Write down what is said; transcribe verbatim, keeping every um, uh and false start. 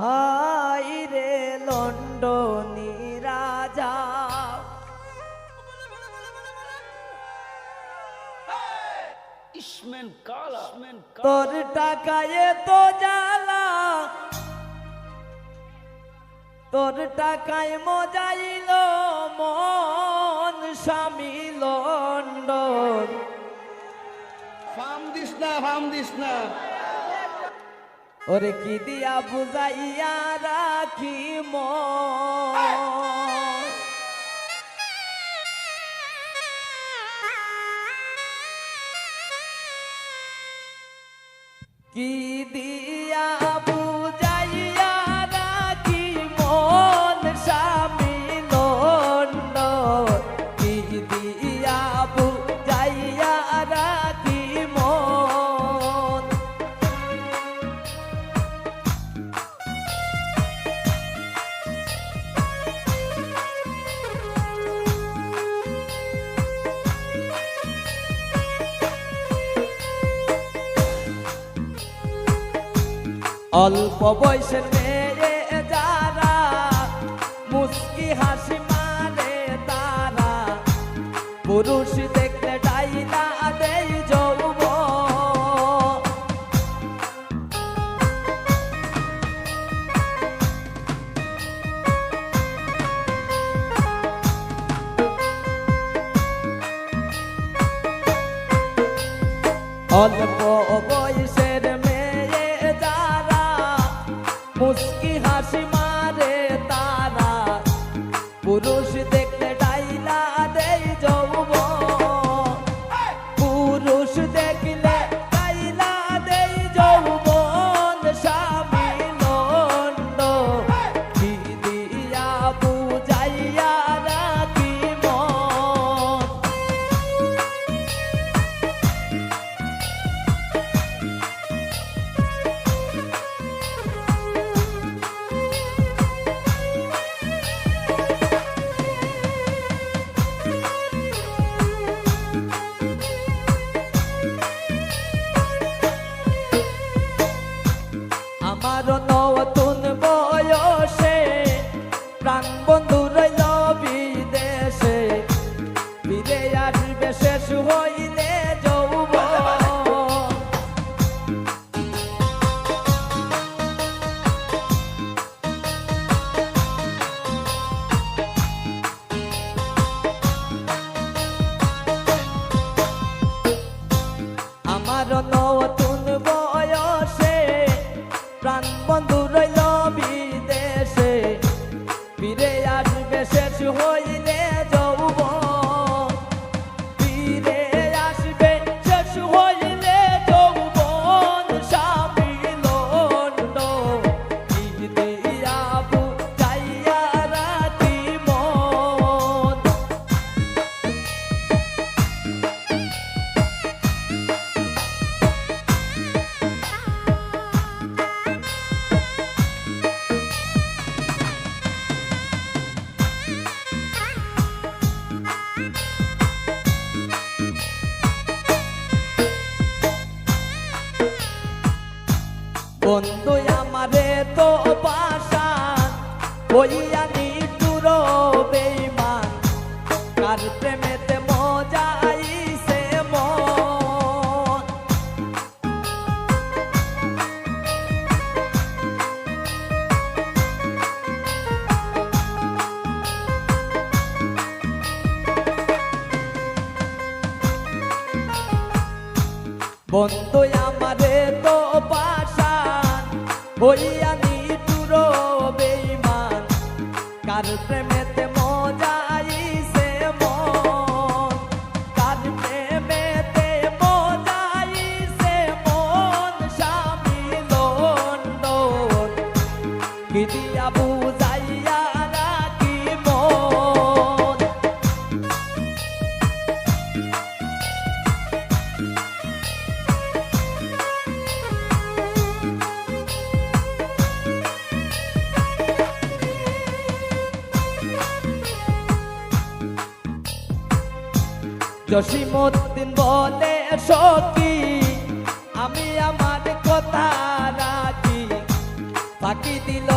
হায় রে লন্ডনী রাজা, ইসমেন কালা, ইসমেন কালা। তোর টাকায় তো জ্বালা, তোর টাকায় মজাইল মন স্বামী লন্ডন। ফাম দিস না, ফাম দিস না। ওরে কি দিয়া বুঝাইয়া রাখি মন? কি দিয়া বুঝাইয়া রাখি মন স্বামী লন্ডন? কি দিয়া বুঝাইয়া রাখি মন? অল্প বয়সের মেয়ে যারা, মুস্কি হাসি মারে তারা, পুরুষ দেখলে ডাইলা দেই যৌবন। অল্প বয়সের মেয়ে যারা, মুস্কি হাসি মারে তারা, পুরুষ দেখলে ডাইলা দেই যৌবন। পুরুষ দেখলে ডাইলা দেই যৌবন, স্বামী লন্ডন। কি দিয়া বুঝাইয়া রাখি মন? আমার নতুন বয়সে প্রাণ বন্ধু রইল বিদেশে, ফিরে আসবে শেষ হইলে যৌবন। আমার নতুন বয়সে প্রাণ বন্ধু রইল বিদেশে, ফিরে আসবে শেষ হইলে যৌবন। ফিরে আসবে শেষ হইলে যৌবন, স্বামী লন্ডন। কি দিয়া বুঝাইয়া রাখি মন? বন্ধু আমারে তো পাষাণ, হইয়া নিষ্ঠুর বেইমান, কার প্রেমেতে মজাইছে মন। বন্ধু আমারে তো পাষাণ, হইয়া নিষ্ঠুর বেইমান, কার প্রেমেতে মজাইছে মন, কার প্রেমেতে মজাইছে মন, স্বামী লন্ডন। কি দিয়া বুঝাইয়া রাখি মন? জসিমউদ্দিন বলে, সখী, আমি আমার কথা রাখি, ফাঁকি দিল